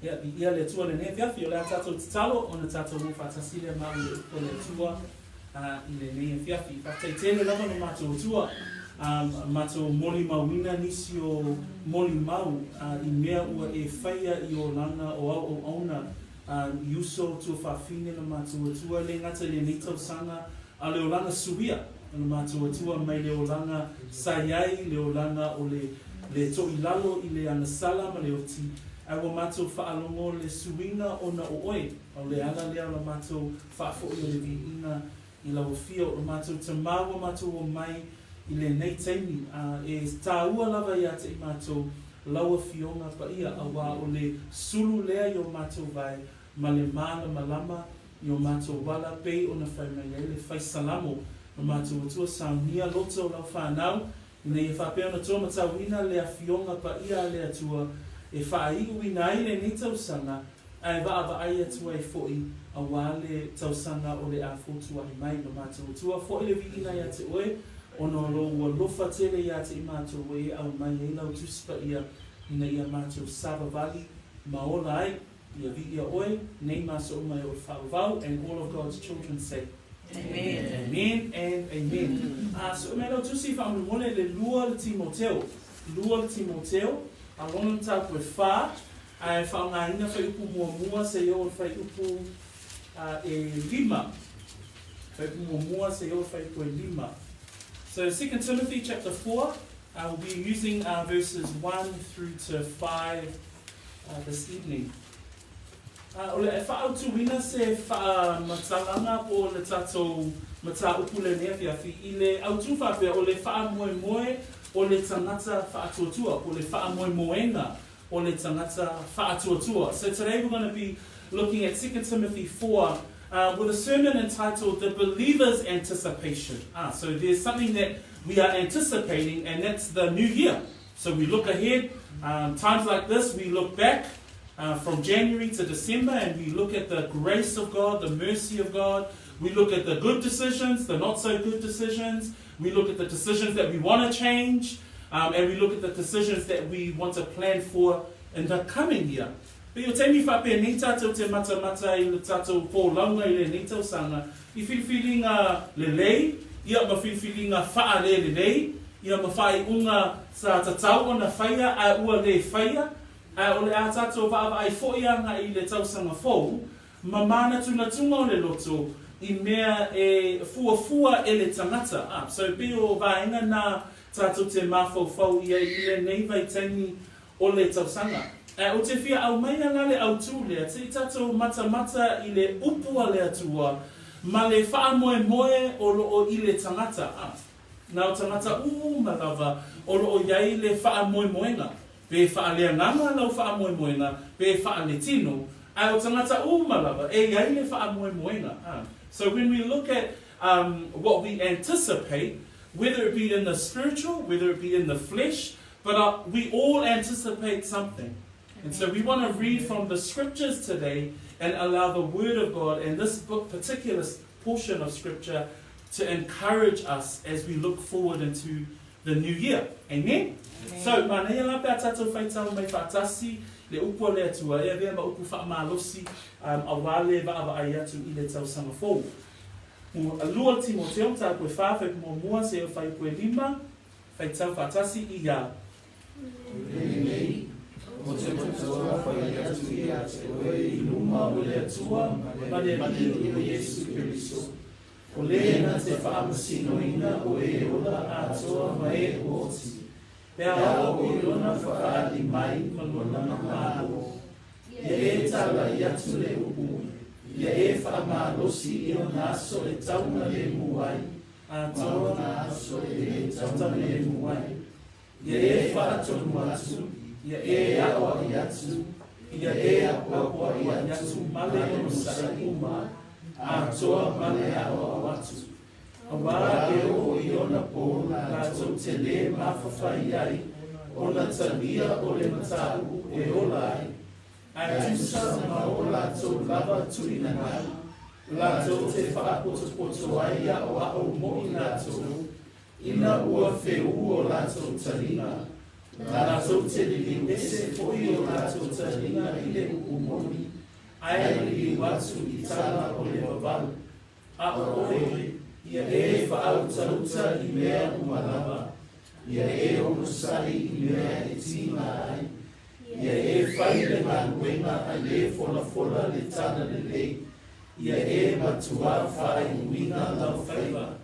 Ia, viia le Atua i lenei afiafi. O le a tatou tatalo ona tatou o faatasi lea ma au i le upu a le Atua i lenei afiafi. Faafetai tele lava lo matou Atua, matou molimauina nisi o molimau i mea ua e faia i olaga o au auauna i uso tuafafine lo matou Atua, e le gata i lenei tausaga a o le olaga suia o lo matou Atua mai le olaga sa i ai, le olaga o le le toilalo i le agasala ma le oti, ae ua matou faalogo le suiga ona o oe, a o le ala lea o la matou faafoi o le viiga i lau afio. O lo matou Tama ua matou omai i lenei taimi, a e taua lava ia te i matou lau Afioga Paia, auā o le sulu lea i o matou vae ma le malamalama i o matou ala pei ona fai mai ai le fai Salamo, lo matou Atua saunia loto o lau fanau, ina ia faapea ona toa matauina le Afioga Paia a le Atua e faaiuina ai lenei tausaga ae vaavaai atu ai foi aua le tausaga o le a fotuai mai. Lo matou Atua, foi le viiga ia te Oe, ona o Lou alofa tele ia te i matou ua e aumai ai Lau Tusi Paia ina ia matou savavali ma ola ai. Ia viia Oe, nei ma aso uma e oo i le faavavau, and all of God's children say, Amen. Amen and amen. A, sue mai lau Tusi faamolemole le lua le Timoteo, lua le Timoteo, a lona mataupu e fa, Ae faaaogaina fuaiupu muamua seia oo i le fuaiupu e lima. Fuaiupu muamua seia oo i le fuaiupu e lima. So Second Timothy chapter 4, we'll be using verses 1 through to 5 this evening. O le a faaautuina se faamatalaga po o le tatou mataupu lenei afiafi i le autu faapea o le faamoemoe o le tagata faatuatua po o le faamoemoega o le tagata faatuatua. So today we're going to be looking at 2 Timothy 4 with a sermon entitled The Believer's Anticipation. Ah, so there's something that we are anticipating and that's the new year. So we look ahead. Times like this, we look back from January to December and we look at the grace of God, the mercy of God. We look at the good decisions, the not so good decisions. We look at the decisions that we want to change. And we look at the decisions that we want to plan for in the coming year. Pei o taimi faapenei tatou te matamata i le tatou pōlaunga i lenei tausaga, i filifiliga lelei, ia ma filifiliga faalelelei, ia ma faaiuga sa tatau ona faia ae ua le faia, ae o le a tatou vaavaai foi agai i le tausaga fou, ma mānatunatuga o le loto i mea e fuafua e le tangata, ā, so pei o vaega nā tātou te mafaufau i ai i lenei vaitaimi o le tausaga. Ā, ou te fia aumaia la le autū lea, te i tātou matamata i le upu a le Atua ma le faamoemoe o loo i le tangata, ā, nā o tagata uma lava o loo i ai le faamoemoega. Pe faaleagaga lau faamoemoega, pe faaletino, ae o tagata uma lava e i ai le faamoemoega. So when we look at um, what we anticipate, whether it be in the spiritual, whether it be in the flesh, but uh, we all anticipate something. And so we want to read from the scriptures today and allow the Word of God and this book, particular portion of scripture to encourage us as we look forward into the new year. Amen? Amen. So, manaia la pe a tatou faitau mai faatasi le upu a le Atua, e avea ma upu faamalosi um, auā le vaavaai atu i le tausaga fou. Lua le Timoteo, mataupu e whā, whaipu muamua, seia whaipu e lima, faitau faatasi i a. Lenei, o te matua whai atu ia te oe i luma o le Atua ma le Alii o Iesu Keriso. O lē na te faamasinoina o e ola atoa ma e oti, pe a oo i lona whakaali mai ma lona Malo. Ia e talai atu le upu, ia e whaamalosi i ona aso e taugalemu ai, ma ona aso e le taugalemu ai. Ia e faatonu atu, ia e aoai atu, ia e apoapoai atu ma le onosai uma, atoa ma le aoao atu. Auā e oo i ona pō latou te lē mafafai ai, ona talia o le mataupu e ola ai, ae tusa ma o latou lava tuuina mai, latou te faapotopoto ai aoao mo i latou, Ina ua feū o latou taliga, Latou te liliu ese foi o latou taliga i le upu moni, ae liliu atu i tala o le vavau. A o oe, ia e faautauta i mea uma lava, ia e onosai i mea e tiga ai, ia e fai le galuega a le folafola le talalelei, ia e matuā faaiuina lau faiva.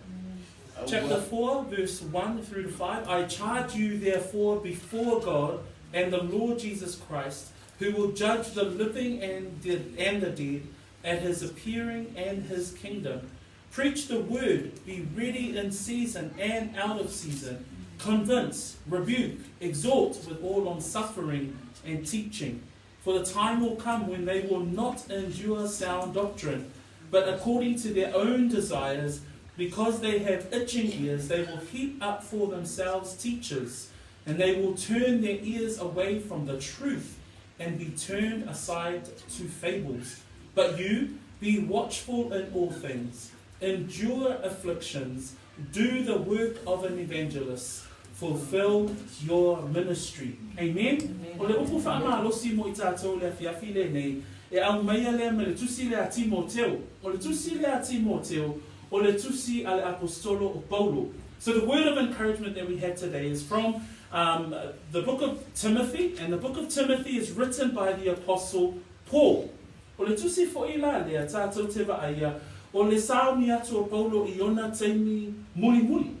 Chapter 4, verse 1 through to 5. I charge you, therefore, before God and the Lord Jesus Christ, who will judge the living and the, and the dead at his appearing and his kingdom. Preach the word, be ready in season and out of season. Convince, rebuke, exhort with all long suffering and teaching. For the time will come when they will not endure sound doctrine, but according to their own desires, because they have itching ears, they will heap up for themselves teachers, and they will turn their ears away from the truth and be turned aside to fables. But you, be watchful in all things, endure afflictions, do the work of an evangelist, fulfill your ministry. Amen. O le upu faamalosi mo i tatou i le afiafi lenei, e aumaia lea me le tusi lea a Timoteo. O le tusi lea a Timoteo, o le tusi a le Aposetolo o Paulo. So the word of encouragement that we have today is from um, the book of Timothy, and the book of Timothy is written by the apostle Paul. O le tusi foi la lea tatou te vaaia, o le saoni atu o Paulo i ona taimi mulimuli.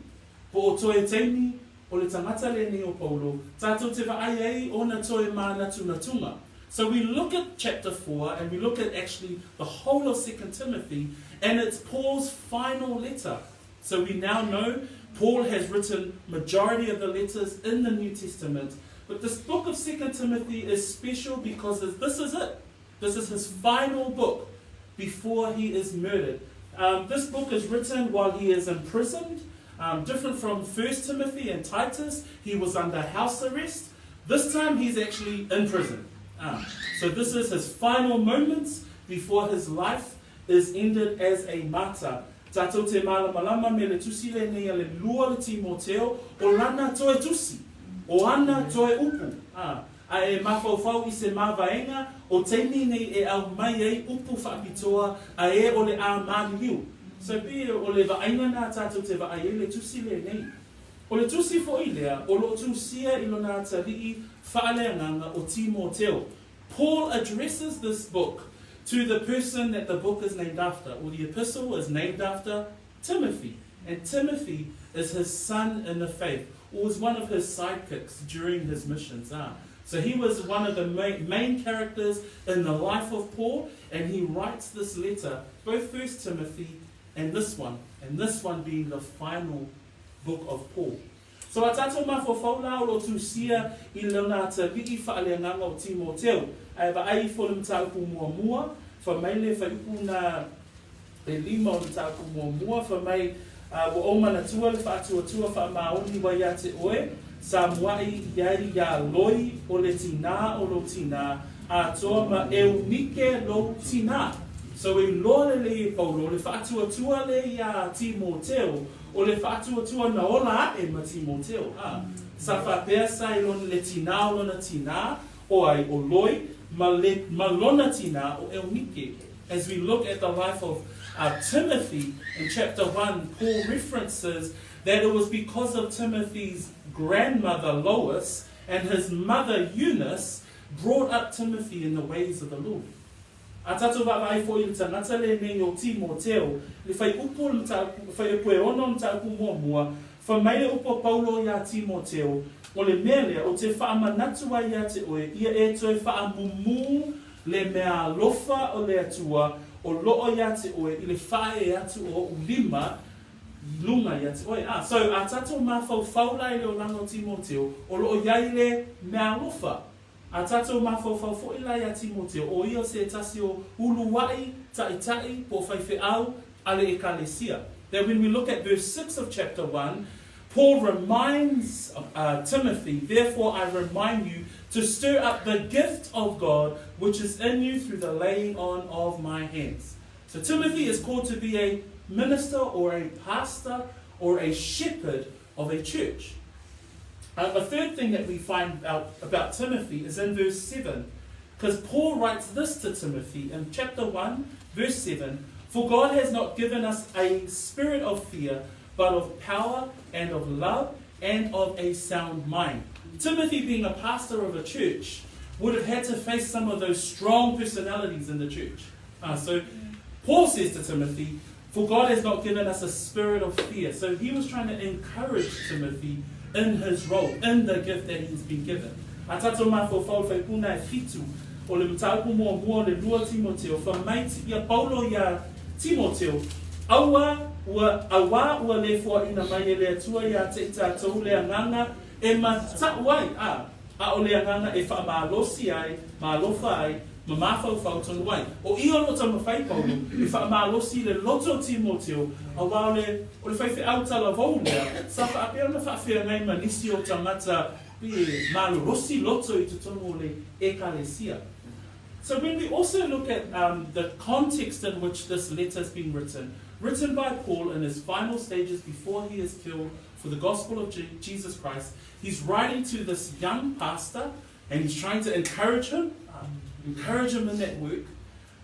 Po o toe taimi o le tagata lenei o Paulo, tatou te vaai ai ona toe mānatunatuga. So we look at chapter 4 and we look at actually the whole of 2 Timothy and it's Paul's final letter. So we now know Paul has written majority of the letters in the New Testament. But this book of 2 Timothy is special because this is it. This is his final book before he is murdered. Um, this book is written while he is imprisoned. Um, different from 1 Timothy and Titus, he was under house arrest. This time he's actually in prison. Um, so this is his final moments before his life is ended as a martyr. Tatou te malamalama me le tusi lenei a le lua le Timoteo, o lana toe tusi, o ana toe upu, a, a e mafaufau i se mavaega o taimi nei e aumai ai upu faapitoa a e o le a maliliu. So pei o le vaaiga na tatou te vaai ai le tusi lenei. O le tusi foi lea o loo tusia i lona atalii faaleagaga o Timoteo. Paul addresses this book to the person that the book is named after, or the epistle is named after Timothy. And Timothy is his son in the faith, or was one of his sidekicks during his missions. Ah. So he was one of the main, main characters in the life of Paul, and he writes this letter, both First Timothy and this one, and this one being the final book of Paul. So a tatou mafaufau la o lo o tusia i lona atalii faaleagaga o Timoteo, ae vaai ifo le mataupu muamua, fai mai le fuaiupu na e lima o le mataupu muamua, fai mai, Ua ou manatua le faatuatua faamaoni ua ia te oe, sa muaʻi i ai iā Loi o le tinā o lou tinā, atoa ma Eunike lou tinā. So e iloa lelei e Paulo le faatuatua le iā Timoteo, o le faatuatua na ola aʻe ma Timoteo, a sa faapea sa i lona le tinā o lona tinā, o ai o Loi, ma le ma lona tinā o Eunike. As we look at the life of uh, Timothy in chapter 1, Paul references that it was because of Timothy's grandmother Lois and his mother Eunice brought up Timothy in the ways of the Lord. A tatou vaavaai foi i le tagata lenei o Timoteo, le faiupu o le mataupu, faiupu e ono o le mataupu muamua, fai mai le upu a Paulo iā Timoteo, O le mea lea ou te faamanatu ai ia te oe, ia e toe faamumū le meaalofa o le Atua o loo ia te oe i le faaee atu o oʻu lima i luga ia te oe. A, so, a tatou mafaufau la i le olaga o Timoteo, o loo i ai le meaalofa. A tatou mafaufau foi la iā Timoteo, ʻo ia se tasi o uluaʻi taʻitaʻi po o faifeau a le ʻEkalesia. That when we look at verse 6 of chapter 1, Paul reminds uh, Timothy, Therefore I remind you to stir up the gift of God which is in you through the laying on of my hands. So Timothy is called to be a minister or a pastor or a shepherd of a church. The third thing that we find out about Timothy is in verse 7, because Paul writes this to Timothy in chapter 1, verse 7 For God has not given us a spirit of fear, but of power and of love and of a sound mind. Timothy, being a pastor of a church, would have had to face some of those strong personalities in the church. So Paul says to Timothy, For God has not given us a spirit of fear. So he was trying to encourage Timothy in his role, in the gift that he's been given. A tātou mafaufau whai puna e whitu, o le mataupu muamua o le lua Timoteo, wha mai ia Paulo iā Timoteo, aua ua auā ua le foaina mai e le Atua iā te i tātou le agaga e mata'u ai, ā, a o le agaga e faamalosi ai, maalofa ai, ma mafaufau tonu ai. O ia o lo o taumafai Paulo e faamalosi i le loto o Timoteo, auā o le, o le faifeau talavou lea, sa faapea ona faafeagai ma nisi o tagata pe malolosi loto i totonu o le Ekalesia. So when we also look at the context in which this letter has been written, written by Paul in his final stages before he is killed for the gospel of Jesus Christ, he's writing to this young pastor and he's trying to encourage him, encourage him in that work.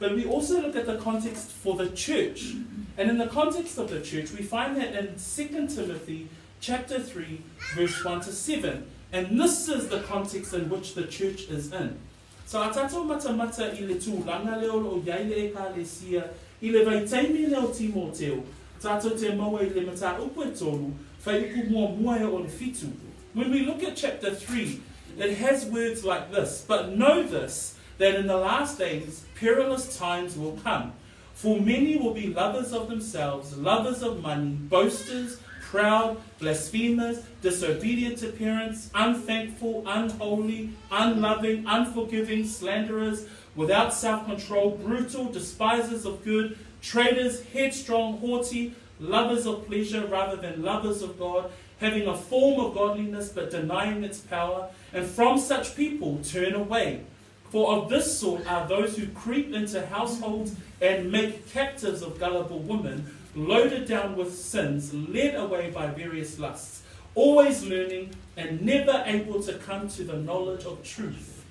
But we also look at the context for the church. And in the context of the church, we find that in 2 Timothy chapter 3, verse 1 to 7. And this is the context in which the church is in. So a tātou matamata i le tūlanga lea o lo o iai le Ekalesia i le vaitaimi lea o Timoteo, tātou te maua i le mataupu e tolu, whai upu muamua e o le whitu. When we look at chapter 3, it has words like this, But know this, that in the last days perilous times will come. For many will be lovers of themselves, lovers of money, boasters, proud, blasphemers, disobedient to parents, unthankful, unholy, unloving, unforgiving, slanderers, without self control, brutal, despisers of good, traitors, headstrong, haughty, lovers of pleasure rather than lovers of God, having a form of godliness but denying its power. And from such people turn away. For of this sort are those who creep into households and make captives of gullible women, loaded down with sins, led away by various lusts, always learning and never able to come to the knowledge of truth.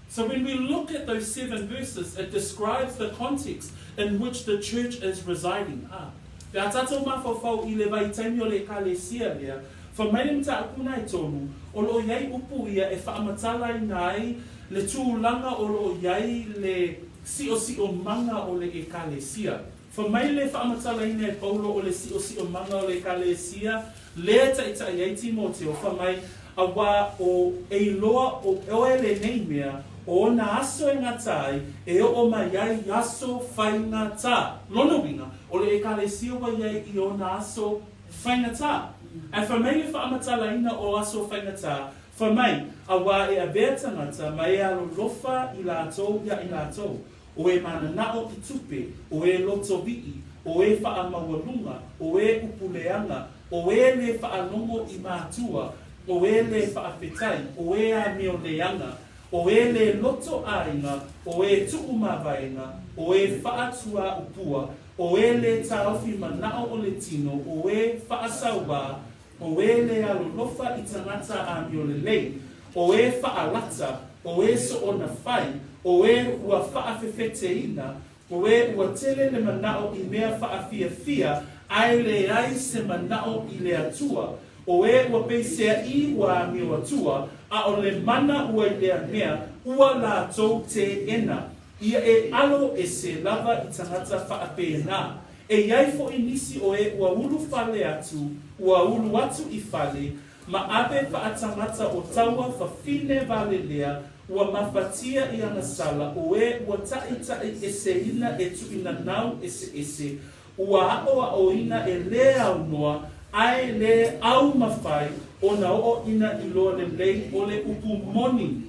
So when we look at those seven verses, it describes the context in which the church is residing. Ah. Pe a tātou mafaufau i le vaitaimi o le Ekalesia lea, Fai mai le mataupu na e tolu, o lo o i ai upu ia e faamatalaina ai le tulaga o lo o i ai le siosiomanga o le Ekalesia. Fai mai le faamatalaina e Paulo o le siosiomanga o le Ekalesia lea e taitai ai Timoteo, fai mai, Auā o e iloa o oe lenei mea, o ona aso e gata ai, e oo mai ai i aso faigata. Lona uiga, o le Ekalesia ua i ai i ona aso Faigata. Ae fai mai le faamatalaina o aso faigata, fai mai, auā e avea tagata ma e alolofa i latou ia i latou, o e mananao i tupe, o e loto vii, o e faamaualuga, o e upu leaga, o e le faalogo i matua, o e le faafetai, o e amio leaga, o e le loto aiga, o e tuu mavaega, o e faatuaupua, O e le taofi manao o le tino, o e faasauā, o e le alolofa i tagata amio lelei, o e faalata, o e soona fai, o e ua faafefeteina, o e ua tele le manao i mea faafiafia ae leai se manao i le Atua, o e ua peiseaʻi ua amio atua, a o le mana ua i lea mea, ua latou teena. Ia e alo ese lava i tagata faapēnā. E i ai foʻi nisi o e ua ulu fale atu, ua ulu atu i fale, ma ave faatagata o taua fafine valelea ua mafatia i agasala o e ua taʻitaʻi eseina e tuʻinanau eseese, ua aʻoaʻoina e lē aunoa ae lē aumafai ona ooʻina i loa lelei o le upu moni.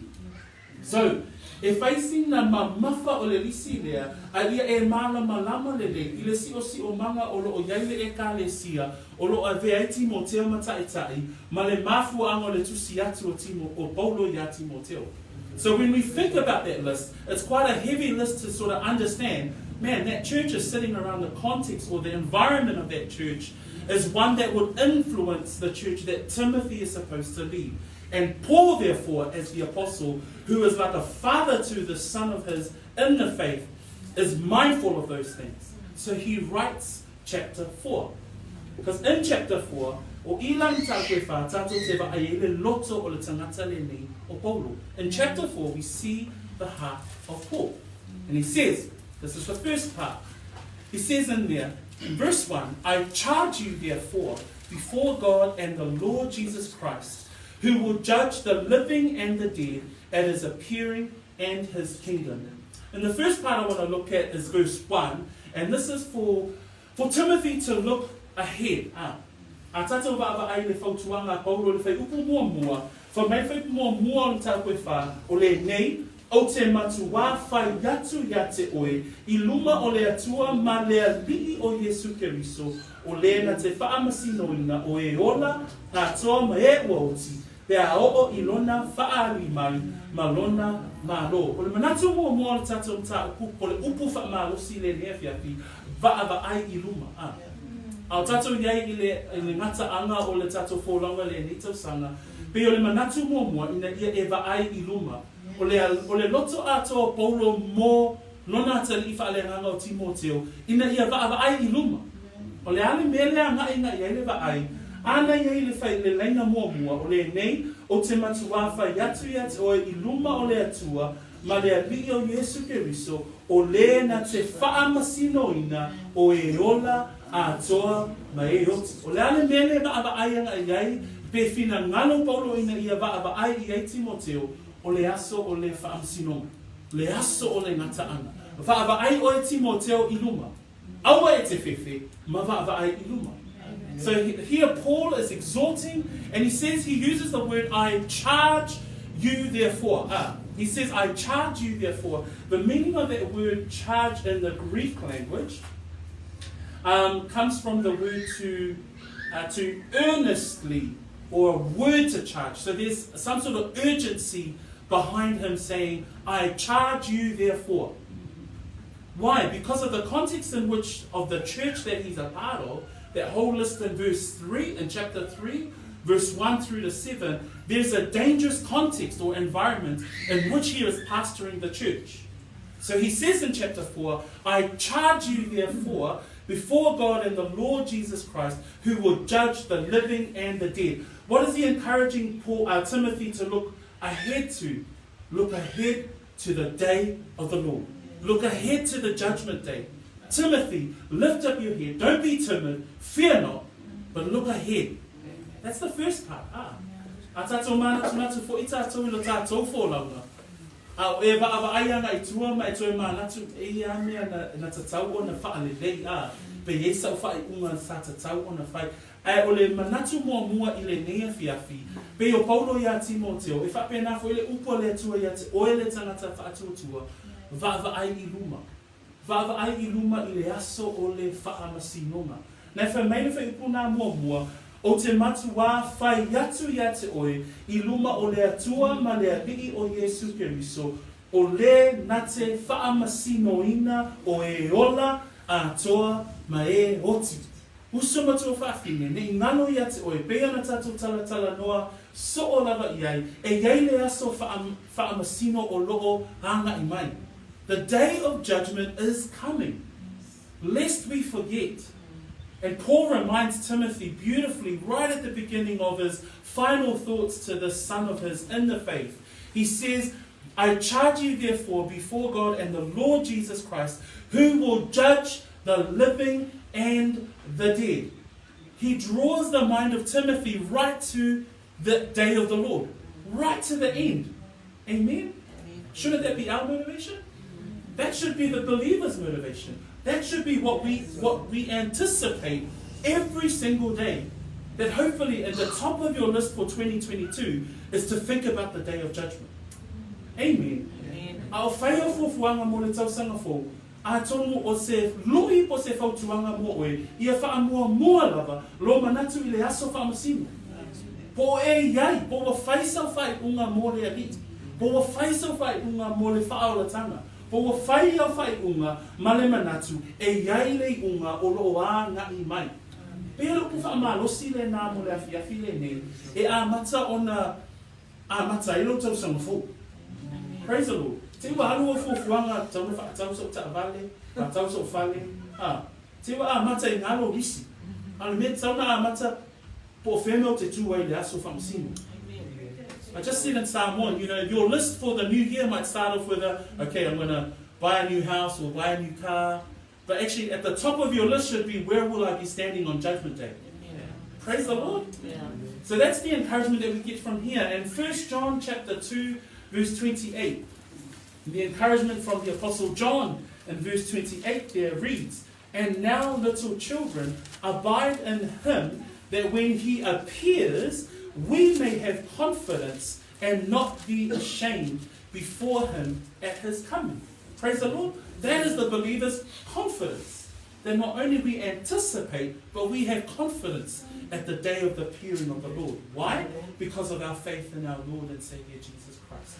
So, e fai sina mamafa o le lisi lea, a ia e mālamalama lelei i le siosiomanga o lo o i ai le Ekalesia o lo o avea ai Timoteo ma Ta'ita'i ma le mafuaaga o le tusi atu o Timo, o Paulo iā Timoteo. So when we think about that list, it's quite a heavy list to sort of understand, man, that church is sitting around the context or the environment of that church is one that would influence the church that Timothy is supposed to lead. And Paul, therefore, as the apostle, who is like a father to the son of his in the faith, is mindful of those things. So he writes chapter 4. Because in chapter 4, o i la mataupu e whā, tātou te vaai ai le loto o le tangata lenei o Paulo. In chapter 4, we see the heart of Paul. And he says, this is the first part. He says in there, in verse 1, I charge you therefore before God and the Lord Jesus Christ, who will judge the living and the dead at his appearing and his kingdom. And the first part I want to look at is verse 1, and this is for, for Timothy to look ahead. Ah. A tātou vaavaai i le fautuaga a Paulo i le whaiupu muamua, Fai mai whaiupu muamua o le mataupu e whā, o lenei, Ou te matuā whai atu ia te oe i luma o le Atua ma le Alii o Iesu Keriso, o le na te whaamasinoina o e ola katoa ma e ua oti, pe a oo i lona whaali mai ma lona Malo. O le manatu muamua o le tatou mataupu, o le upu faamalosi lenei afiafi, vaavaai i luma, a. A o tatou i ai i le, i le gataaga o le tatou folauga lenei tausaga, pei o le manatu muamua ina ia e vaai i luma. O le, o le loto atoa o Paulo mo lona atalii faaleagaga o Timoteo, ina ia vaavaai i luma. O le a le mea le agaʻigaʻi ai le vaai, āna i ai le fai, le laina muamua, o lenei, Ou te matuā fai atu ia te oe i luma o le Atua ma le Alii o Iesu Keriso, o le na te faamasinoina o e ola atoa ma e oti. O le a le mea le vaavaai agaʻi ai, pe finagalo Paulo ina ia vaavaai i ai Timoteo, o le aso o le faamasinoga, le aso o le gataaga. Vaavaai oe Timoteo i luma. Aua e te fefe, ma vaavaai i luma. So here Paul is exhorting, and he says, he uses the word, I charge you therefore. Ah, he says, I charge you therefore. The meaning of that word charge in the Greek language comes from the word to, to earnestly, or a word to charge. So there's some sort of urgency behind him saying, I charge you therefore. Why? Because of the context in which of the church that he's a part of, that whole list in verse 3, in chapter 3, verse 1 through to 7, there's a dangerous context or environment in which he is pastoring the church. So he says in chapter 4, I charge you therefore before God and the Lord Jesus Christ, who will judge the living and the dead. What is he encouraging Paul, Timothy to look ahead to? Look ahead to the day of the Lord. Look ahead to the judgment day. Timothy, lift up your head. Don't be timid. Fear not, but look ahead. That's the first part. Ah. A tātou mānatunatu foʻi tātou i lo tātou folauga. A o e vaavaai ana i tua ma e toe manatu e ia a mea na, na tatau ona faalelei, a, pe i ai sa'u faaiuga sa tatau ona fai. Ae o le manatu muamua i lenei afiafi, pei o Paulo iā Timoteo, e faapena foi le upu a le Atua ia te oe le tagata faatuatua, vaavaai i luma. Vaavaai i luma i le aso o le faamasinoga. Na e fai mai le whaiupu nā muamua, Ou te matuā whai atu ia te oe i luma o le Atua ma le Alii o Iesu Keriso, o le na te faamasinoina o e ola atoa ma e oti. Uso matua faafine, ne i ngalo ia te oe, pei ona tatou talatalanoa soo lava i ai, e i ai le aso faamasino o loo agaʻi mai. The day of judgment is coming, lest we forget. And Paul reminds Timothy beautifully right at the beginning of his final thoughts to this son of his in the faith. He says, I charge you therefore before God and the Lord Jesus Christ, who will judge the living and the dead. He draws the mind of Timothy right to the day of the Lord, right to the end. Amen? Shouldn't that be our motivation? That should be the believer's motivation. That should be what we, what we anticipate every single day. That hopefully at the top of your list for 2022 is to think about the day of judgment. Amen. Amen. A o whai o fuafuaga mo le tausaga fou, atonu o se lui po o se fautuaga mo oe, ia faamuamua lava lo manatu i le aso faamasino. Po o e i ai, po ua fai sau faaiuga mo le Alii, po ua fai sau faaiuga mo le faaolatanga, po ua fai au faaiuga ma le manatu e i ai le iuga o loo agaʻi mai. Pei o le upu faamalosi lenā mo le afiafi lenei, e amata ona. amata ai lou tausaga fou. Praise the Lord. Te ua alu o fuafuaga tatau ona faatau sou taavale, faatau sou fale, a, te ua amata i ngā lou lisi. A o le mea tatau ona amata po o fea mea ou te tū ai i le aso faamasino. I just said in Samoan, you know, your list for the new year might start off with a, okay, I'm going to buy a new house or buy a new car. But actually, at the top of your list should be, where will I be standing on Judgment Day? Praise the Lord. Yeah. So that's the encouragement that we get from here. And 1 John chapter 2, verse 28. The encouragement from the Apostle John in verse 28 there reads, And now, little children, abide in him, that when he appears, we may have confidence and not be ashamed before him at his coming. Praise the Lord. That is the believer's confidence. That not only we anticipate, but we have confidence at the day of the appearing of the Lord. Why? Because of our faith in our Lord and Savior Jesus Christ.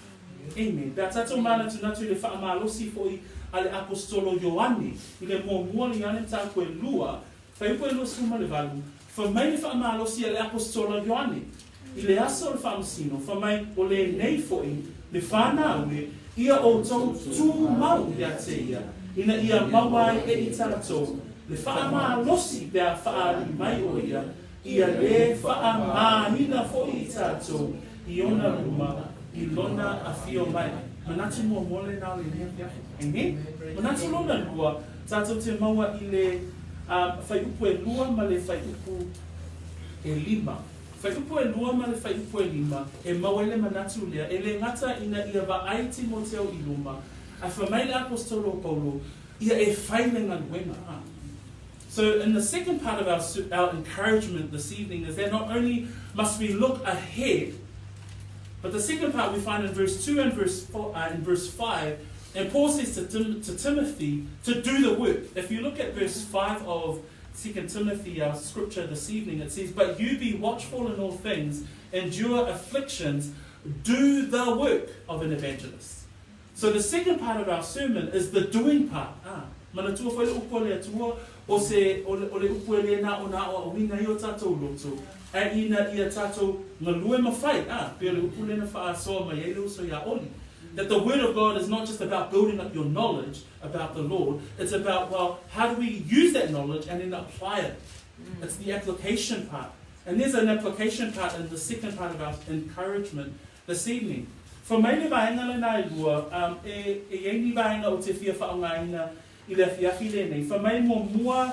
Amen. Pe a tātou mānatunatu i le whaamalosi foʻi a le Aposetolo Ioane i le muamua le Ioane mataupu e lua, fuaiupu e 28, fai mai le faamalosi a le Aposetolo Ioane i le aso o le faamasino, fai mai, O lenei foʻi le fanau e ia outou tumau ia te ia, ina ia maua ai e i tatou le faamalosi pe a faaali mai o ia, ia lē faamāina foʻi i tatou i ona luma i lona afio mai. Manatu muamua lena o lenei afiafi. Amen. Manatu lona lua, tatou te maua i le fuaiupu e lua ma le fuaiupu e lima. Fuaiupu e lua ma le fuaiupu e lima, e maua ai le manatu lea, e lē gata ina ia vaai Timoteo i luma, ae fai mai le Aposetolo o Paulo, ia e fai le galuega. So in the second part of our, our encouragement this evening is that not only must we look ahead, but the second part we find in verse 2 and verse, four, in verse 5, and Paul says to, Tim, to Timothy to do the work. If you look at verse 5 of 2 Timothy, our scripture this evening, it says, But you be watchful in all things, endure afflictions, do the work of an evangelist. So the second part of our sermon is the doing part. Ah, manatua foʻi le upu a le Atua, o se, o le, o le upu e lē na o na aoaoina ai o tatou loto, ae ina ia tatou galue ma fai, ah, pei o le upu lea na faasoa mai ai le uso iā Oli. That the word of God is not just about building up your knowledge about the Lord, it's about, well, how do we use that knowledge and then apply it? It's the application part. And there's an application part in the second part of our encouragement this evening. Fai mai le vaega lena e lua, um, e, e i ai ni vaega ou te fia whaongaina i le afiafi lenei. Fai mai muamua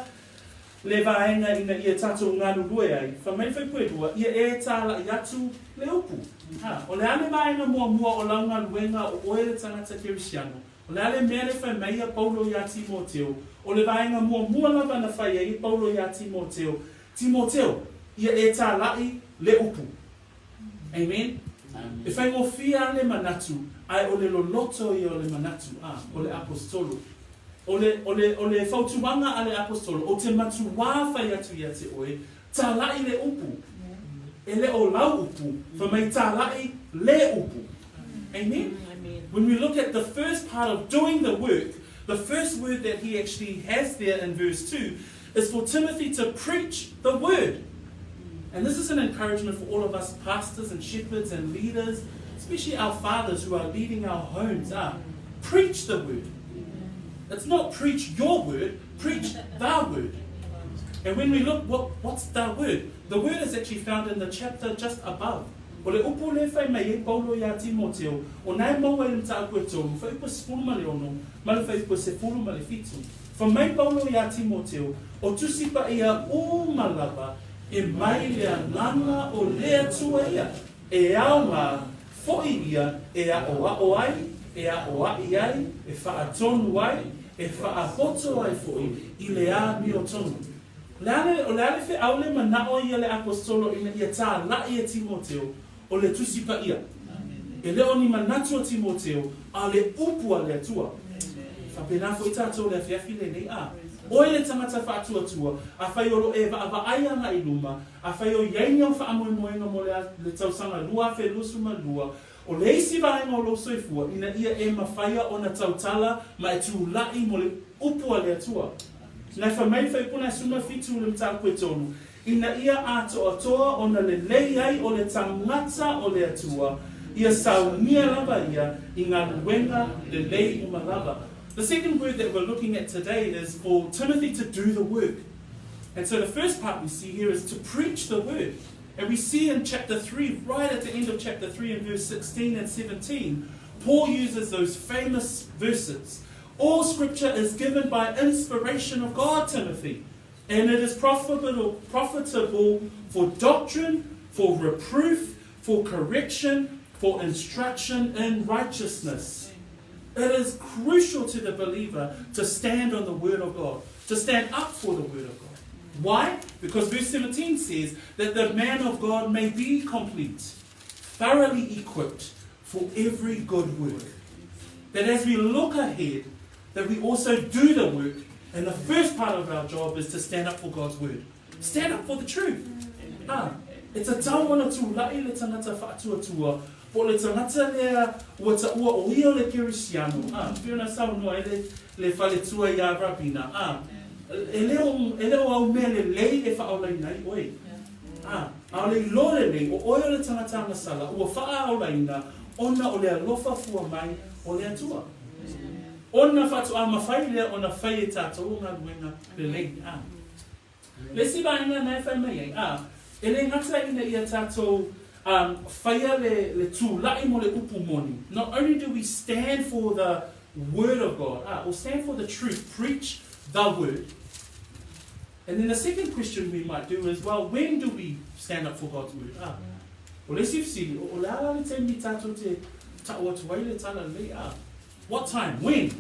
le vaega ina ia tatou galulue ai. Fai mai le fuaiupu e lua, ia e tālaʻi atu le upu. Ha, o le a le vaega muamua o lau galuega o oe le tagata Kerisiano? O le a le mea le fai mai a Paulo iā Timoteo? O le vaega muamua lava na fai ai e Paulo iā Timoteo, Timoteo, ia e tālaʻi le upu. Amen. E faigofie lava le manatu, ae o le loloto ia o le manatu, a, o le Aposetolo. O le, o le, o le fautuaga a le Aposetolo, ou te matuā fai atu ia te oe, tālaʻi le upu. E le o lau upu, fai mai tālaʻi le upu. Amen? When we look at the first part of doing the work, the first word that he actually has there in verse 2 is for Timothy to preach the word. And this is an encouragement for all of us pastors and shepherds and leaders, especially our fathers who are leading our homes. Ah, preach the word. It's not preach your word, preach the word. And when we look, what, what's the word? The word is actually found in the chapter just above. O le upu lea e fai mai ai Paulo iā Timoteo, o na e maua ai le mataupu e tolu, fuaiupu e 16 ma le fuaiupu e 17. Fai mai Paulo iā Timoteo, O tusi paia uma lava e mai le Agaga o le Atua ia, e aoga foʻi ia e aʻoaʻo ai, e aʻoaʻi ai, e faatonu ai, e faapoto ai foʻi i le amiotonu. O le a le, o le a le feau le manaʻo ia le Aposetolo ina ia tālaʻi e Timoteo, o le Tusi Paia. E le o ni manatu o Timoteo, a o le upu a le Atua. Faapena foʻi tatou le afiafi lenei, a oe le tagata faatuatua, afai o lo e vaavaai agaʻi luma, afai o i ai ni au faamoemoega mo le, le tausaga 2022, o le isi vaega o lou soifua, ina ia e mafaia ona tautala ma e tulaʻi mo le upu a le Atua. Na e fai mai le fuaiupu na e 17 le mataupu e tolu, ina ia atoatoa ona lelei ai o le tagata o le Atua, Ia saunia lava ia i galuega lelei uma lava. The second word that we're looking at today is for Timothy to do the work. And so the first part we see here is to preach the word. And we see in chapter 3, right at the end of chapter 3 in verse 16 and 17, Paul uses those famous verses. All scripture is given by inspiration of God, Timothy, and it is profitable, profitable for doctrine, for reproof, for correction, for instruction in righteousness. It is crucial to the believer to stand on the word of God, to stand up for the word of God. Why? Because verse 17 says that the man of God may be complete, thoroughly equipped for every good work. That as we look ahead, that we also do the work. And the first part of our job is to stand up for God's word. Stand up for the truth. Ah, e tatau ona tula'i le tangata fa'atuatua, po o le tagata lea ua ta'ua o ia o le Kerisiano, ā, pei ona saunoa ai le, le faletua iā Rabina, ā, e le o, e le o au mea lelei e fa'aolaina ai oe. Ā, ʻaʻole i loa lelei, ʻo ʻoe o le tagata agasala, ua fa'aolaina ona o le alofa fua mai o le Atua. Ona fa'ato'a mafai lea ona fai e tātou o galuega lelei, ā. Le isi vaega na e fai mai ai, ā, e le gata ina ia tātou, um, whaia le, le tula'i mo le upu moni. Not only do we stand for the word of God, ā, or stand for the truth, preach the word. And then the second question we might do is, well, when do we stand up for God's word? Ā, o le isi fesili, o, o le a la le taimi tātou te ta'u atu ai le tala lelei, ā, what time, when?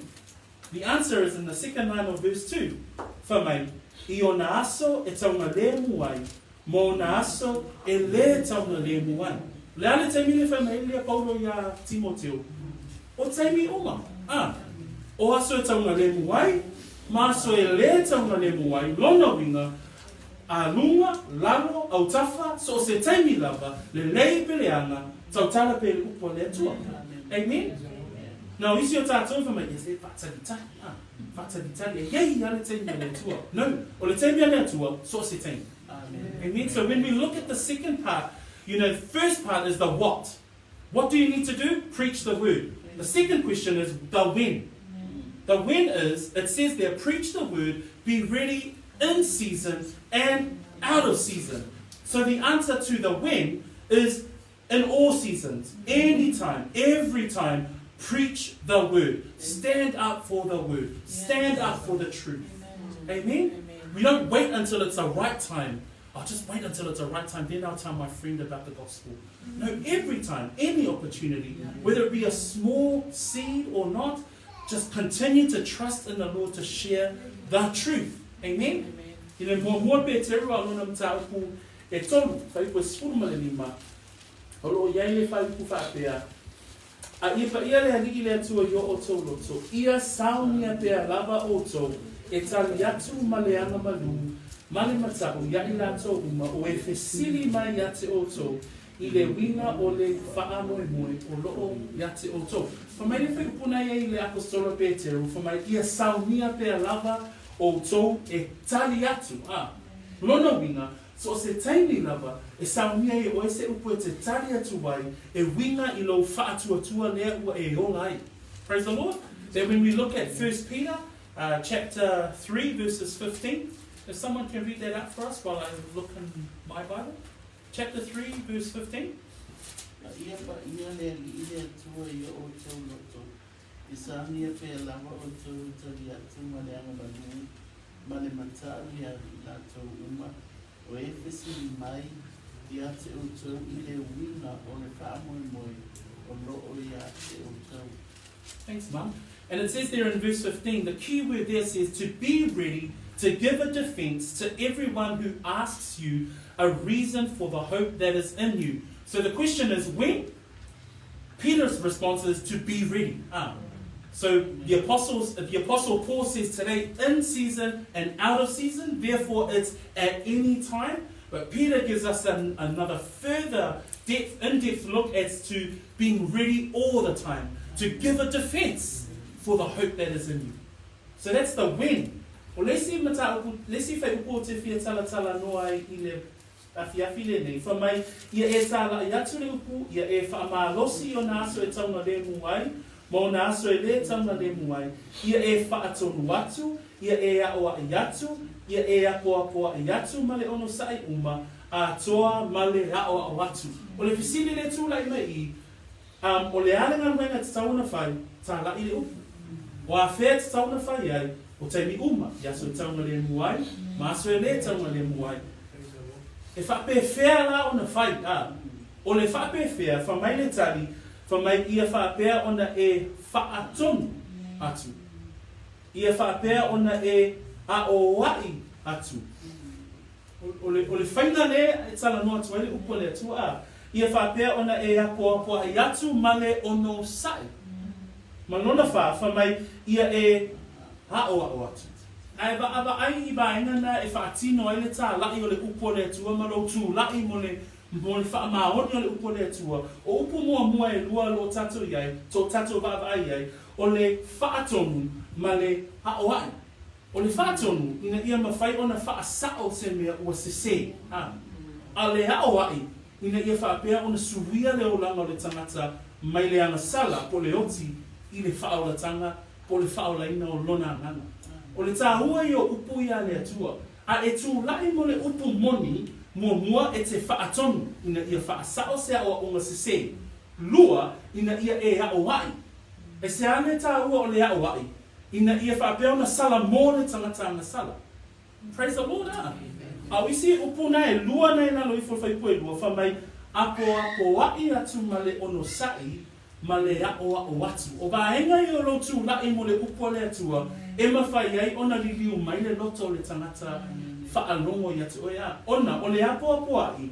The answer is in the second line of verse 2, Fa mai, i ona aso e taugalemu ai, ma ona aso e lē taugalemu ai. O le a le taimi le fai mai ai lea Paulo iā Timoteo? O taimi uma, ā, o aso e taugalemu ai, ma aso e lē taugalemu ai, lona uiga, a luga, lalo, autafa, so o se taimi lava, lelei pe leaga, tautala pea i le upu a le Atua. Amen? Na o isi o tātou fai mai, yes, e whaatalitali, ah, whaatalitali, e iai a le taimi a le Atua. No, o le taimi a le Atua, so o se taimi. Amen. Amen. So when we look at the second part, you know, first part is the what. What do you need to do? Preach the word. The second question is the when. The when is, it says there, preach the word, be ready in season and out of season. So the answer to the when is in all seasons, anytime, every time, preach the word. Stand up for the word. Stand up for the truth. Amen. Amen? We don't wait until it's the right time. I'll just wait until it's the right time, then I'll tell my friend about the gospel. No, every time, any opportunity, whether it be a small seed or not, just continue to trust in the Lord to share the truth. Amen? Amen. I le muamua Peteru a lona mataupu e tolu, fuaiupu e 15, o lo o i ai le fuaiupu faapea, A ia paia le Alii le Atua i o outou loto, ia saonia pea lava outou e tali atu ma le aga malū ma le mata'u ia i latou uma o e fesili mai ia te outou i le uiga o le faamoemoe o loo ia te outou. Fai mai le fuaiupu na i ai le Aposetolo Peteru, fai mai, Ia saonia pea lava outou e tali atu, a, lona uiga, So o se taimi lava e saunia ai e oe se upu e te tali atu ai e uiga i lou faatuatua lea ua e ola ai. Praise the Lord. That when we look at 1 Peter chapter 3 verses 15, if someone can read that out for us while I look in my Bible. Chapter 3 verse 15. A ia paia le Alii le Atua i o outou loto, i saunia pea lava outou e tali atu ma le agamalu ma le mata'u ia i latou uma o e fesili mai ia te outou i le uiga o le faamoemoe o loo ia te outou. Thanks, Mum. And it says there in verse 15, the key word there says to be ready to give a defense to everyone who asks you a reason for the hope that is in you. So the question is, when? Peter's response is to be ready. Ah. So the apostles, the apostle Paul says today, in season and out of season, therefore it's at any time. But Peter gives us an, another further depth, in-depth look as to being ready all the time, to give a defense for the hope that is in you. So that's the when. O le isi mataupu, le isi whaiupu o te fia talatala noa ai i le afiafi lenei, fai mai, Ia e tālaʻi atu le upu, ia e faamalosi i ona aso e taugalemu ai, ma ona aso e lē taugalemu ai, ia e faatonu atu, ia e aʻoaʻi atu, ia e apoapoaʻi atu ma le onosaʻi uma, atoa ma le aʻoaʻo atu. O le fesili lea e tulai mai i, um, o le a le galuega e tatau ona fai, tālaʻi le upu. O afea e tatau ona fai ai, o taimi uma, i aso e taugalemu ai, ma aso e lē taugalemu ai. E faapefea la ona fai, a, o le faapefea, fai mai le tali, fai mai ia faapea ona e faatonu atu. Ia faapea ona e aʻoaʻi atu. O le, o le faiga lea e talanoa atu ai le upu a le Atua, a, ia faapea ona e apoapoaʻi atu ma le onosaʻi. Ma lona fa, fai mai, ia e aʻoaʻo atu. A e vaavaai i vaega na e faatino ai le tālaʻi o le upu a le Atua ma lou tulaʻi mo le, mo le faamaoni o le upu a le Atua. O upu muamua e lua o lo o tatou i ai, to tatou vaavaai i ai, o le faatonu ma le aʻoaʻi. O le faatonu, ina ia mafai ona faasaʻo se mea ua sesē, a. A le aʻoaʻi, ina ia faapea ona suia le olaga o le tagata mai le agasala po o le oti i le faaolatanga po o le faaolaina o lona agaga. O le tāua ia o upu ia a le Atua, a e tulaʻi mo le upu moni, muamua e te faatonu ina ia faasaʻo se aʻoaʻoga sesē, lua, ina ia e aʻoaʻi. E se ane tāua o le aʻoaʻi, ina ia faapea ona salamō le tagata agasala. Praise the Lord, a. A o isi upu na e lua na i lalo ifo o le fuaiupu e lua, fai mai, Apoapoaʻi atu ma le onosaʻi, ma le aʻoaʻo atu. O vaega ia o lou tulaʻi mo le upu a le Atua, e mafai ai ona liliu mai le loto o le tagata faalogo ia te oe, a. Ona, o le apoapoaʻi,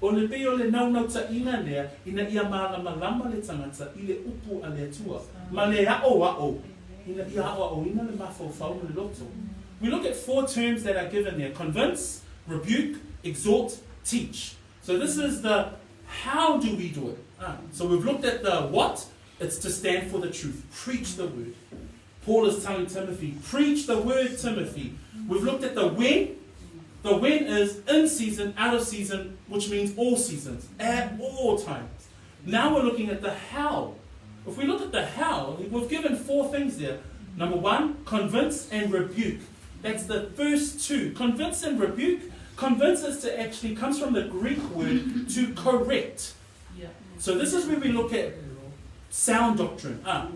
O le pei o le naunautaiga lea ina ia mālamalama le tagata i le upu a le Atua, ma le aʻoaʻo ina ia aʻoaʻoina le mafaufau ma le loto. We look at four terms that are given there, convince, rebuke, exhort, teach. So this is the how do we do it. Ah, so we've looked at the what, it's to stand for the truth, preach the word. Paul is telling Timothy, preach the word, Timothy. We've looked at the when. The when is in season, out of season, which means all seasons, at all times. Now we're looking at the how. If we look at the how, we've given four things there. Number one, convince and rebuke. That's the first two. Convince and rebuke. Convince is to actually comes from the Greek word to correct. So this is where we look at sound doctrine. Ah.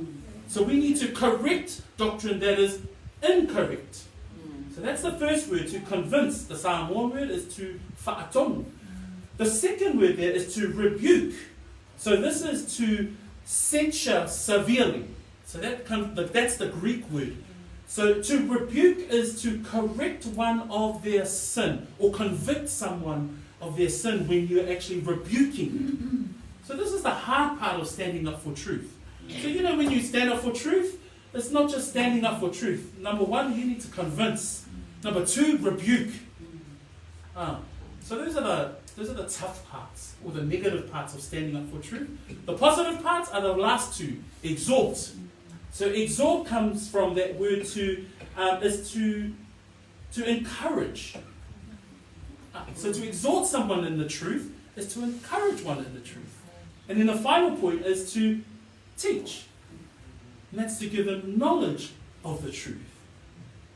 So we need to correct doctrine that is incorrect. So that's the first word, to convince. The Samoan word is to fa'atonu. The second word there is to rebuke. So this is to censure severely. So that comes, that's the Greek word. So to rebuke is to correct one of their sin or convict someone of their sin when you're actually rebuking them. So this is the hard part of standing up for truth. So you know when you stand up for truth, it's not just standing up for truth. Number one, you need to convince. Number two, rebuke. Ah, so those are the those are the tough parts or the negative parts of standing up for truth. The positive parts are the last two, exhort. So exhort comes from that word to um, is to to encourage. Ah, so to exhort someone in the truth is to encourage one in the truth. And then the final point is to teach. And that's to give them knowledge of the truth.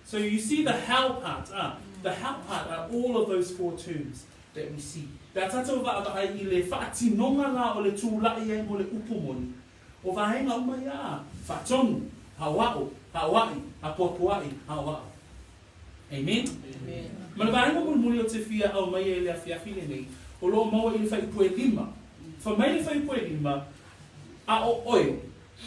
So you see the how part, ah, the how part are all of those four terms that we see. Pe a tātou vaavaai i le faatinoga la o le tulaʻi ai mo le upu moni, o vaega uma ia a, faatonu, aʻoaʻo, aʻoaʻi, apoapoaʻi, aʻoaʻo. Amen? Amen. Ma le vaega mulimuli o te fia aumaia i le afiafi lenei, o lo o maua i le fuaiupu e lima. Fai mai le fuaiupu e lima, A ʻo ʻoe,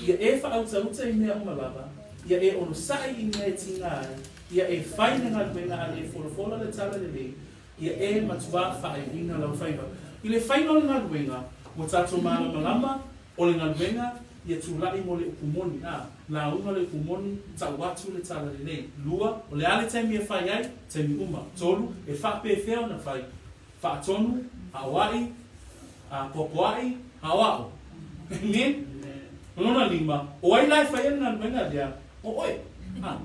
ia e faautauta i mea uma lava, ia e onosaʻi i mea e tiga ai, ia e fai le galuega a le e folafola le tala lelei, ia e matuā faaiuina lau faiva. I le faiga o le galuega, ua tatou malamalama, o le galuega, ia tulaʻi mo le upu moni, a, lauga le upu moni, tau atu le tala lelei. Lua, o le a le taimi e fai ai? Taimi uma. Tolu, e faapefea ona fai? Faatonu, aʻoaʻi, apoapoaʻi, aʻoaʻo. Amen? Lona lima, o ai la e fai ai le galuega lea? O ʻoe. A,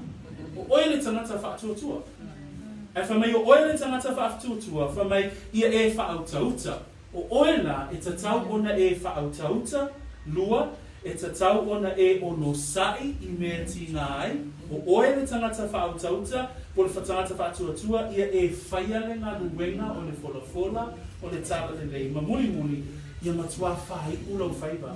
o ʻoe le tagata faatuatua. Ae fai mai o oe le tagata faafituatua, fai mai ia e faautauta. O oe la, e tatau ona e faautauta, lua, e tatau ona e onosai i mea tīngā ai, o oe le tagata faautauta, po o le tagata faatuatua, ia e faia le galuega o le folafola, o le talalelei, ma mulimuli, ia matua faaiu lou faiva.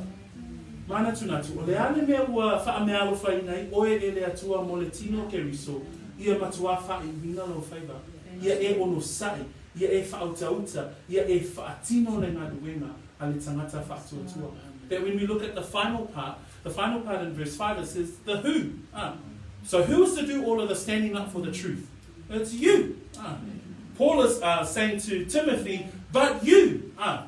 Manatunatu, o le a le mea ua faameaalofaina ai oe e le Atua mo le tino o Keriso, ia matua faaiuina lou faiva, ia e onosai, ia e faautauta, ia e faatino le galuega a le tagata faatuatua. That when we look at the final part, the final part in verse 5, it says, the who. Ah. So who is to do all of the standing up for the truth? It's you. Ah. Paul is uh, saying to Timothy, but you. Ah.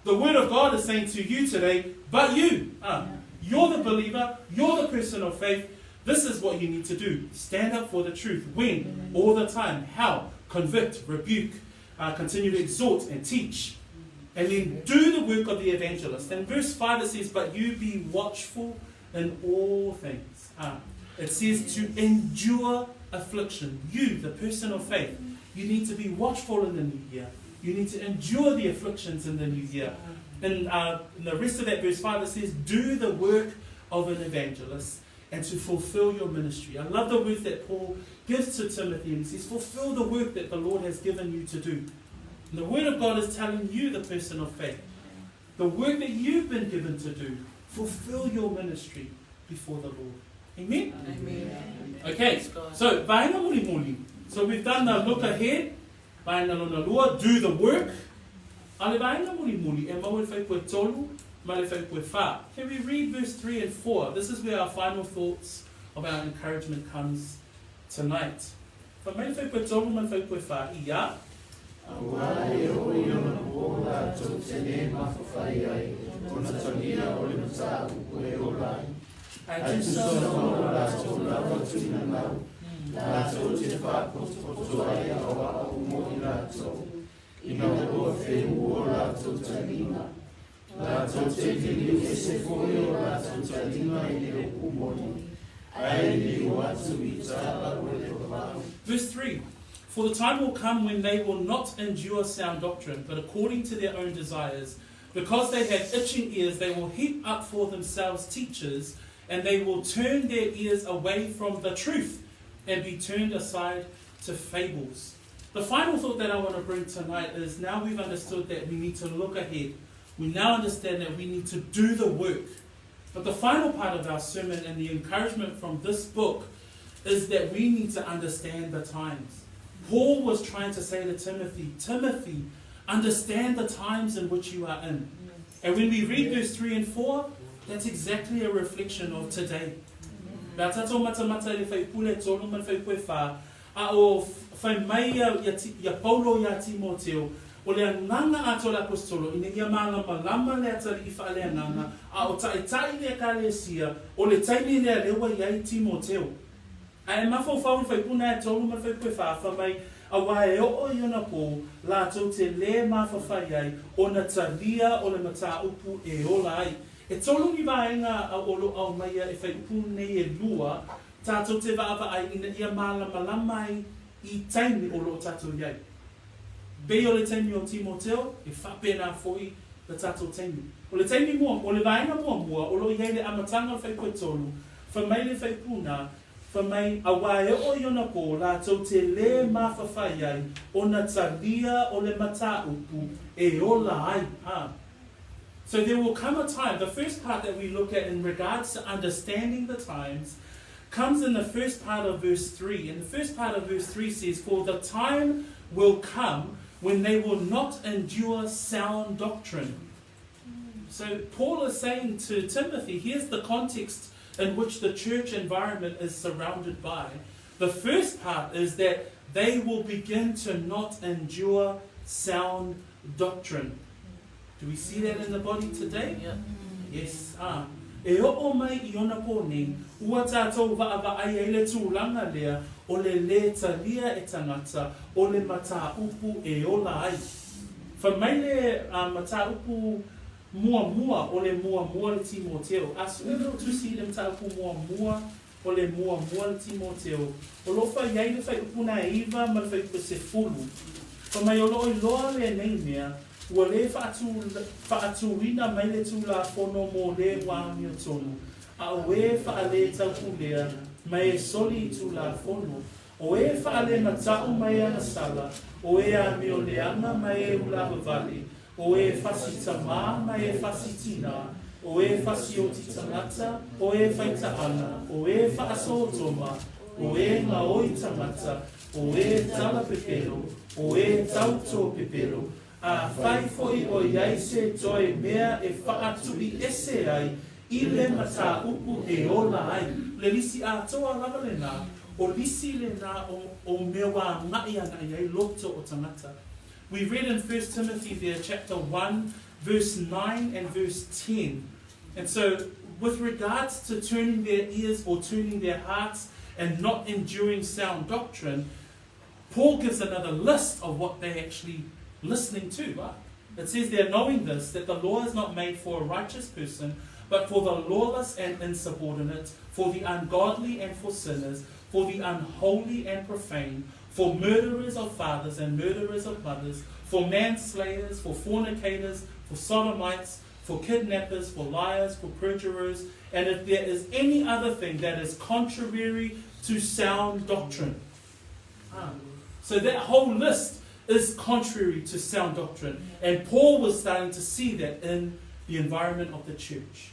The word of God is saying to you today, but you. Ah. You're the believer. You're the person of faith. This is what you need to do. Stand up for the truth. When? All the time. How? Convict, rebuke, uh, continue to exhort and teach. And then do the work of the evangelist. And verse 5 it says, But you be watchful in all things. Ah, it says to endure affliction. You, the person of faith, you need to be watchful in the new year. You need to endure the afflictions in the new year. And uh, in the rest of that verse 5 it says, Do the work of an evangelist and to fulfill your ministry. I love the words that Paul gives to Timothy and he says, Fulfill the work that the Lord has given you to do. And the Word of God is telling you, the person of faith, the work that you've been given to do, fulfill your ministry before the Lord. Amen? Amen. Okay, so vaenga mulimuli. So we've done the look ahead, vaenga lona lua, do the work. A le vaenga mulimuli, e maua i le fuaiupu e tolu ma le fuaiupu e whā. Can we read verse 3 and 4? This is where our final thoughts of our encouragement comes tonight. Fai mai le fuaiupu e tolu ma le fuaiupu e whā, ia. Auā e oo i ona pō lātou te lē mafawhai ai, ona talia o le mataupu e ola ai. Ae tusa ma o lātou lava tuinanau, lātou te faapotopoto ai a aoao mo i lātou, ina ua wheu o lātou taliga. Lātou te liliu ese foi o lātou taliga i le upu moni, ae liliu atu i tala o le vavau. Verse 3 For the time will come when they will not endure sound doctrine, but according to their own desires, because they have itching ears, they will heap up for themselves teachers, and they will turn their ears away from the truth and be turned aside to fables. The final thought that I want to bring tonight is now we've understood that we need to look ahead. We now understand that we need to do the work. But the final part of our sermon and the encouragement from this book is that we need to understand the times. Paul was trying to say to Timothy, Timothy, understand the times in which you are in. And when we read verse 3 and 4, that's exactly a reflection of today. Pe a tātou matamata i le fuaipule e tolu ma le fuaiupu e whā, a o whai mai ia, ia, ia Paulo iā Timoteo, o le agaga atoa le Aposetolo, ina ia malamalama le atalii faaleagaga, a o ta'ita'i le Ekalesia, o le taimi lea lea ua i ai Timoteo. Ae mafaufau i le fuaipuna e tolu ma le fuaiupu e whā, fai mai, auā e oo i ona pō, lātou te lē mafawhai ai, ona talia o le matāupu e ola ai. E tolu ni vaega o lo aumaia e whaiupu nei e lua, tātou te vaavaai ina ia mālamalama ai i taimi o lo o tātou i ai. Pei o le taimi o Timoteo, e faapena foi le tātou taimi. O le taimi mua, o le vaega muamua, o lo o i ai le amataga o le fuaiupu e tolu, fai mai le fuaiupu na, fai mai, auā e oo i ona pō, lātou te lē mafawhai ai, ona talia o le matāupu e ola ai, ā. So there will come a time, the first part that we look at in regards to understanding the times comes in the first part of verse 3. And the first part of verse 3 says, For the time will come when they will not endure sound doctrine. So Paul is saying to Timothy, here's the context in which the church environment is surrounded by. The first part is that they will begin to not endure sound doctrine. Do we see that in the body today? Yeah. Yes. Ah. E oo mai i ona pō nei, ua tātou vaavaai ai le tulaga lea o le lē talia e tagata o le matāupu e ola ai. Fai mai le matāupu muamua o le muamua le Timoteo. A suʻe lou tusi i le matāupu muamua. o le muamua le Timoteo, o lo o fai ai le fuaiupu 9 ma le fuaiupu 10. Fai mai o lo o iloa lenei mea, ua le faatuina mai le Tulafono mo le ua amiotonu, a o e faaletaupule'a ma e soli i Tulafono, o e faalemata'u ma e agasala, o e amio leaga ma e ulavavale, o e fasi tamā ma e fasi tinā, o e fasioti tagata, o e faita'aga, o e fa'asotoma, o e gaoi tagata, o e tala pepelo, o e tautō pepelo, afai fo'i o i ai se toe mea e fa'atu'iese ai i le matāupu e ola ai. Le lisi atoa lava lenā, o lisi lenā o mea ua aga'i aga'i ai loto o tagata. We read in 1 Timothy there, chapter 1, verse 9 and verse 10. And so, with regards to turning their ears or turning their hearts and not enduring sound doctrine, Paul gives another list of what they're actually listening to. Right? It says they're knowing this, that the law is not made for a righteous person, but for the lawless and insubordinate, for the ungodly and for sinners, for the unholy and profane, for murderers of fathers and murderers of mothers, for manslayers, for fornicators, for sodomites, for kidnappers, for liars, for perjurers, and if there is any other thing that is contrary to sound doctrine. So that whole list is contrary to sound doctrine. And Paul was starting to see that in the environment of the church.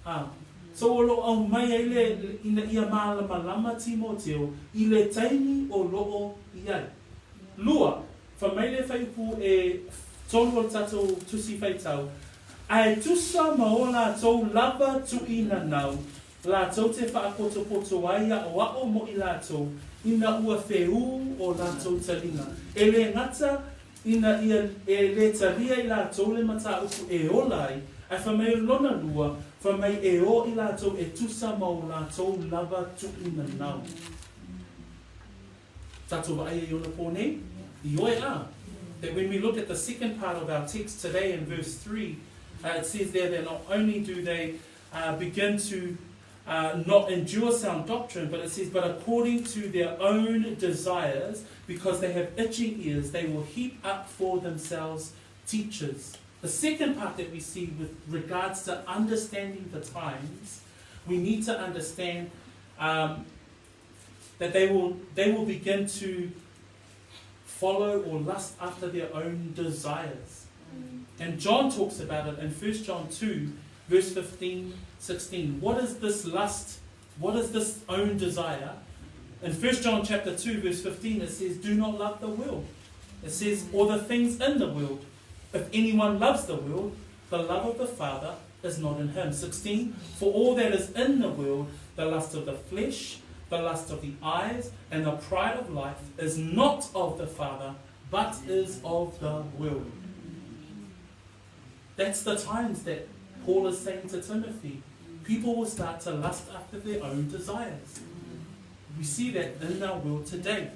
Ah. So o lo o aumai ai le ina ia malamalama Timoteo i le taimi o lo o i ai. Lua, fai mai le fuaiupu e tolu o le tatou Tusi Faitau, Ae tusa ma o latou lava tuuinanau, latou te faapotopoto ai aʻoaʻo mo i latou, ina ua feū o latou taliga. E le gata ina ia e le talia i latou le matāupu e ola ai, ae fai mai lona lua, fai mai e o i latou e tusa ma o latou lava tuuinanau. Tatou vaai ai ona pō nei, ioe a. That when we look at the second part of our text today in verse 3, it says there that not only do they begin to not endure sound doctrine, but it says, but according to their own desires, because they have itching ears, they will heap up for themselves teachers. The second part that we see with regards to understanding the times, we need to understand that they will begin to follow or lust after their own desires. And John talks about it in 1 John 2, verse 15, 16. What is this lust? What is this own desire? In 1 John chapter 2, verse 15, it says, Do not love the world. It says, or the things in the world. If anyone loves the world, the love of the Father is not in him. 16, For all that is in the world, the lust of the flesh, the lust of the eyes, and the pride of life, is not of the Father, but is of the world. That's the times that Paul is saying to Timothy. People will start to lust after their own desires. We see that in our world today.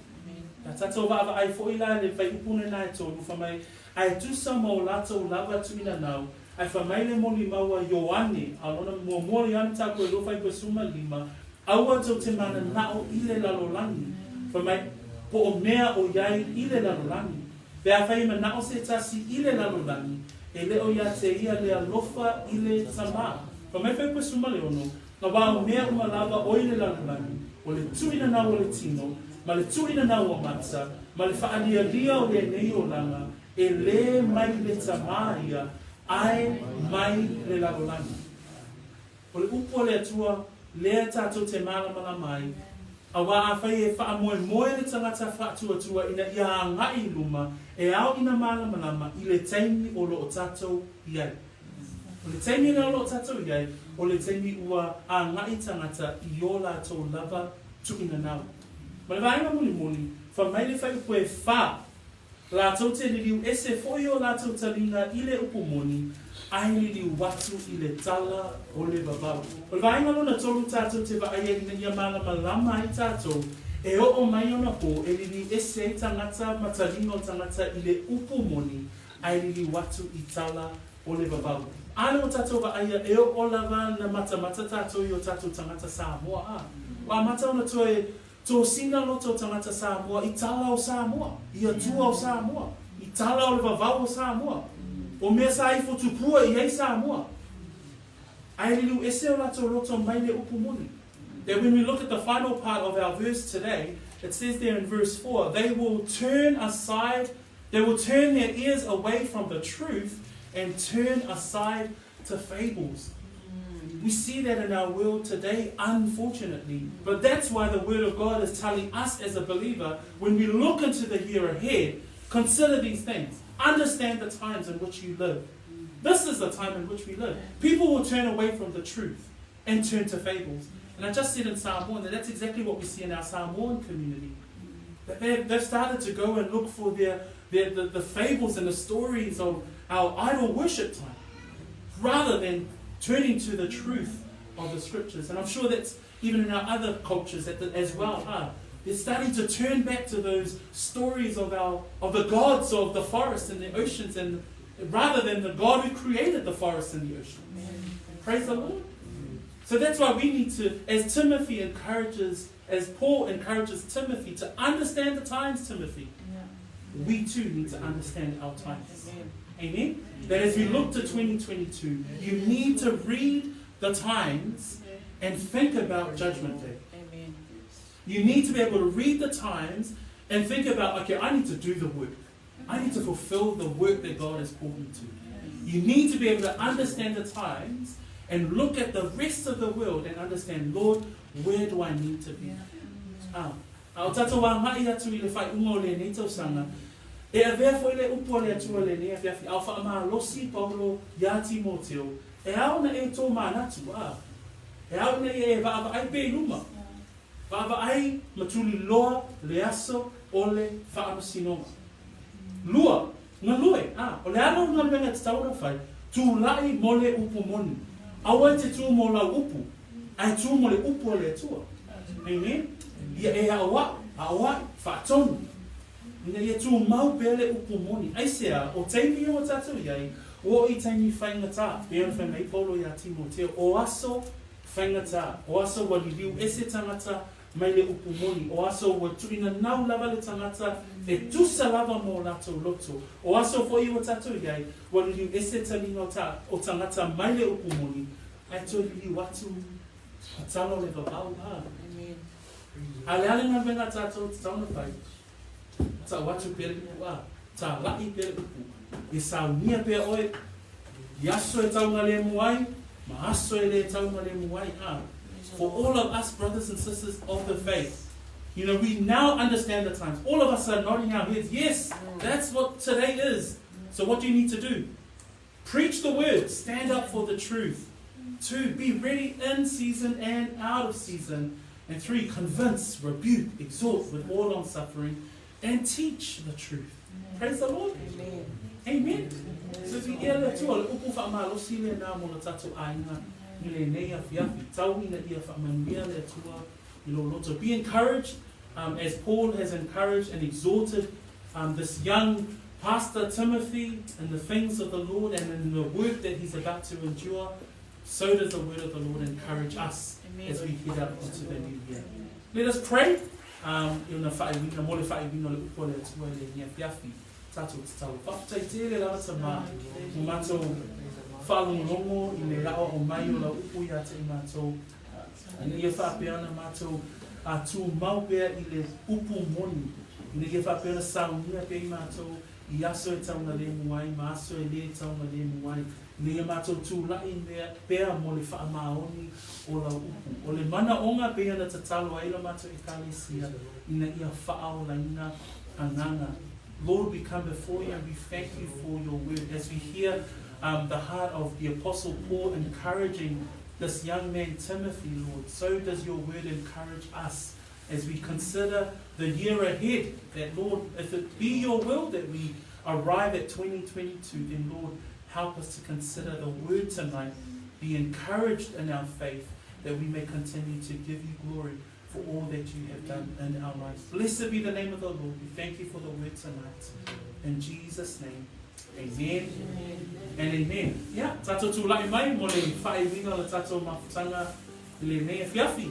Na tatou vaavaai fo'i la le fuaiupu lenā e tolu, fai mai, ae tusa ma o latou lava tuuinanau, ae fai mai le molimau a Ioane, a lona muamua o Ioane mataupu e lua fuaiupu e 15, aua tou te manana'o i le lalolagi, fai mai, po o mea o i ai i le lalolagi. Pe afai e mana'o se tasi i le lalolagi, e le o iā te ia le alofa i le Tamā. Fai mai fuaiupu e 16, Auā o mea uma lava o i le lalolagi, o le tuuinanau o le tino, ma le tuuinanau o mata, ma le faalialia o lenei olaga, e lē mai le Tamā ia, ae mai le lalolagi. O le upu a le Atua lea tatou te malamalama ai, auā afai e faamoemoe le tagata faatuatua ina ia aga'i i luma, e ao ina malamalama i le taimi o lo o tatou i ai. O le taimi lea o lo o tatou i ai, o le taimi ua aga'i tagata i o latou lava tuuinanau. Ma le vaega mulimuli, fai mai le fuaiupu e fa, latou te liliu ese fo'i o latou taliga i le upu moni, ae liliu atu i le tala o le vavau. O le vaega lona tolu tatou te vaai ai ina ia malamalama ai tatou, e oo mai ona pō e liliu ese ai tagata ma taliga o tagata i le upu moni, ae liliu atu i tala o le vavau. A lea ua tatou vaaia e oo lava na matamata tatou i o tatou tagata Samoa a. Ua amata ona toe tosina loto o tagata Samoa i tala o Samoa, i atua o Samoa, i tala o le vavau o Samoa, o mea sa ifo tupua i ai Samoa. Ae liliu ese o latou loto mai le upu moni. That when we look at the final part of our verse today, it says there in verse 4, they will turn aside, they will turn their ears away from the truth and turn aside to fables. We see that in our world today, unfortunately. But that's why the Word of God is telling us as a believer, when we look into the year ahead, consider these things. Understand the times in which you live. This is the time in which we live. People will turn away from the truth and turn to fables. And I just said in Samoan that that's exactly what we see in our Samoan community. That they've started to go and look for the fables and the stories of our idol worship time, rather than turning to the truth of the scriptures. And I'm sure that's even in our other cultures as well. Huh? They're starting to turn back to those stories of the gods of the forest and the oceans, and rather than the God who created the forest and the oceans. Amen. Praise the Lord. So that's why we need to, as Timothy encourages, as Paul encourages Timothy to understand the times, Timothy, yeah. We too need to understand our times. Amen. Amen? That as we look to 2022, you need to read the times and think about Judgment Day. Amen. You need to be able to read the times and think about, okay, I need to do the work. I need to fulfill the work that God has called me to. You need to be able to understand the times and look at the rest of the world and understand, Lord, where do I need to be? A o tatou agai atu i le faaiuga o lenei tausaga, e avea foi le upu a le Atua lenei afiafi, a o faamalosi Paulo iā Timoteo, e ao na e tō manatu, e ao na e vaavaai pe i luma, vaavaai ma tuliloa le aso o le faamasinoga. Lua, galue, o le ala o le galuega e tatau ona fai, tulai mo le upu moni. Aua e te tū mo lau upu, ae tū mo le upu a le Atua. Amen? Ia e aoao, aoai, faatonu. Ina ia tū mau pea le upu moni. Aisea, o taimi o tatou iai, ua o i taimi faigata, pei ona fai mai Paulo iā Timoteo, o aso faigata, o aso ua liliu ese tagata mai le upu moni, o aso ua tuuina nau lava le tagata e tusa lava mo latou loto, o aso foi ua tatou iai, ua liliu ese taliga o tagata mai le upu moni, ae toe liliu atu a tala o le vavau. A le ale galuega a tatou tatau ona fai, ta'u atu pea le upu a, tāla'i pea le upu, e saunia pea oe, i aso e taugalemu ai, ma aso e lē taugalemu ai. For all of us brothers and sisters of the faith, you know, we now understand the times. All of us are nodding our heads. Yes, that's what today is. So what do you need to do? Preach the word. Stand up for the truth. 2, be ready in season and out of season. And 3, convince, rebuke, exhort with all long suffering, and teach the truth. Praise the Lord. Amen. Amen. So vi ia le Atua le upu faamalosi lenā mo lo tatou aiga i lenei afiafi. Tau ina ia faamanuia le Atua i lou loto. Be encouraged as Paul has encouraged and exhorted this young pastor Timothy in the things of the Lord and in the work that he's about to endure. So does the word of the Lord encourage us as we head up into the new year. Let us pray. I ona faaiuina, mo le faaiuina o le upu a le Atua i lenei afiafi. Tatou tatalo. Faafetai tele lava Tamā, mo matou faalogologo i le aoao mai o lau upu iā te i matou. Ina ia faapea ona matou tumau pea i le upu moni. Ina ia faapea ona saunia pea i matou i aso e taugalemu ai ma aso e lē taugalemu ai. Ina ia matou tula'i pea mo le faamaoni o lau upu. O le manaoga pei ona tatalo ai la matou Ekalesia ina ia faaolaina agaga. Lord, we come before you and we thank you for your word. As we hear the heart of the Apostle Paul encouraging this young man Timothy, Lord, so does your word encourage us as we consider the year ahead, that, Lord, if it be your will that we arrive at 2022, then, Lord, help us to consider the word tonight, be encouraged in our faith, that we may continue to give you glory for all that you have done in our lives. Blessed be the name of the Lord. We thank you for the word tonight. In Jesus' name, Amen and amen. Ia, tatou tulai mai mo le faaiuina o le tatou mafutaga i lenei afiafi.